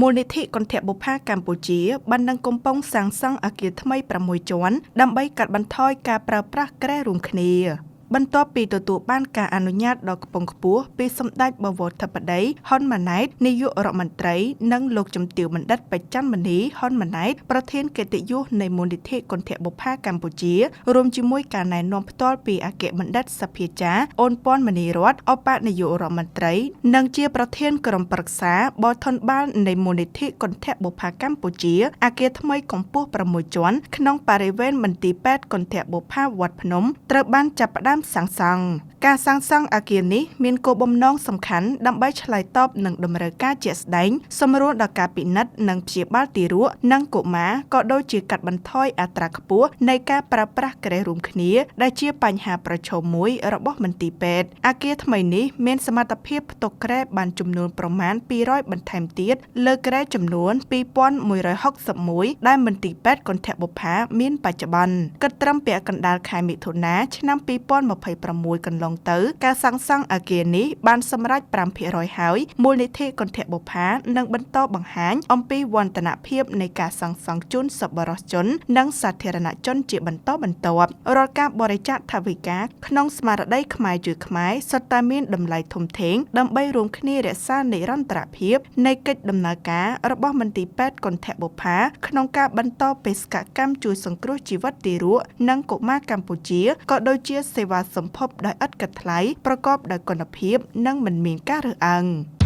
មូលនិធិគន្ធបុប្ផាកម្ពុជាបាននឹងកំពុងសាងសង់អគារថ្មី6ជាន់ដើម្បីកាត់បន្ថយការប្រើប្រាស់គ្រែរួមគ្នា បន្ទាប់ពីទទួលបានការអនុញ្ញាតដ៏ខ្ពង់ខ្ពស់ពីសម្ដេចបវរធិបតីហ៊ុនម៉ាណែតនាយករដ្ឋមន្ត្រីនិងលោកជំទាវបណ្ឌិតបច្ចាន់មនីហ៊ុនម៉ាណែតប្រធានកិត្តិយសនៃមូលនិធិគន្ធបុប្ផាកម្ពុជារួមជាមួយការណែនាំផ្ទាល់ពីអគ្គបណ្ឌិតសភាចារ្យអូនពាន់មនីរតន៍ឧបនាយករដ្ឋមន្ត្រី និងជាប្រធានក្រុមប្រឹក្សាបធនបាលនៃមូលនិធិគន្ធបុប្ផាកម្ពុជាអគារថ្មីកម្ពស់6ជាន់ក្នុងបរិវេណមន្ទីរពេទ្យគន្ធបុប្ផាវត្តភ្នំត្រូវបានចាប់ផ្ដើមសាងសង់ការសាងសង់អគារនេះមានគោលបំណងសំខាន់ដើម្បីឆ្លើយតបនឹងតម្រូវការជាក់ស្ដែងសម្រួលដល់ការពិនិត្យនិងព្យាបាលទារកនិងកុមារក៏ដូចជាកាត់បន្ថយអត្រាខ្ពស់នៃការប្រើប្រាស់គ្រែរួមគ្នាដែលជាបញ្ហាប្រឈមមួយរបស់មន្ទីរពេទ្យអគារថ្មីនេះមានសមត្ថភាពផ្ទុកគ្រែបានចំនួនប្រមាណ200បន្ថែមទៀតលើគ្រែចំនួន2161ដែលមន្ទីរពេទ្យគន្ធបុប្ផាមានបច្ចុប្បន្នគិតត្រឹមពាក់កណ្ដាលខែមិថុនាឆ្នាំ2026កន្លងទៅការសាងសង់អគារនេះបានសម្រេច5%ហើយមូលនិធិគន្ធបុប្ផានឹងបន្តបង្ហាញអំពីវឌ្ឍនភាពនៃការសាងសង់ជូនសប្បុរសជននិងសាធារណជនជាបន្តបន្ទាប់រាល់ការបរិច្ចាគថវិកាក្នុងស្មារតីខ្មែរជួយខ្មែរសុទ្ធតែមានតម្លៃធំធេងដើម្បីរួមគ្នារក្សានិរន្តរភាពនៃកិច្ចដំណើរការរបស់មន្ទីរពេទ្យគន្ធបុប្ផាក្នុងការបន្តបេសកកម្មជួយសង្គ្រោះជីវិតទារកនិងកុមារកម្ពុជាក៏ដូចជាសេវាសម្ភពដោយឥតគិតថ្លៃប្រកបដោយគុណភាពនិងមិនមានការរើសអើង។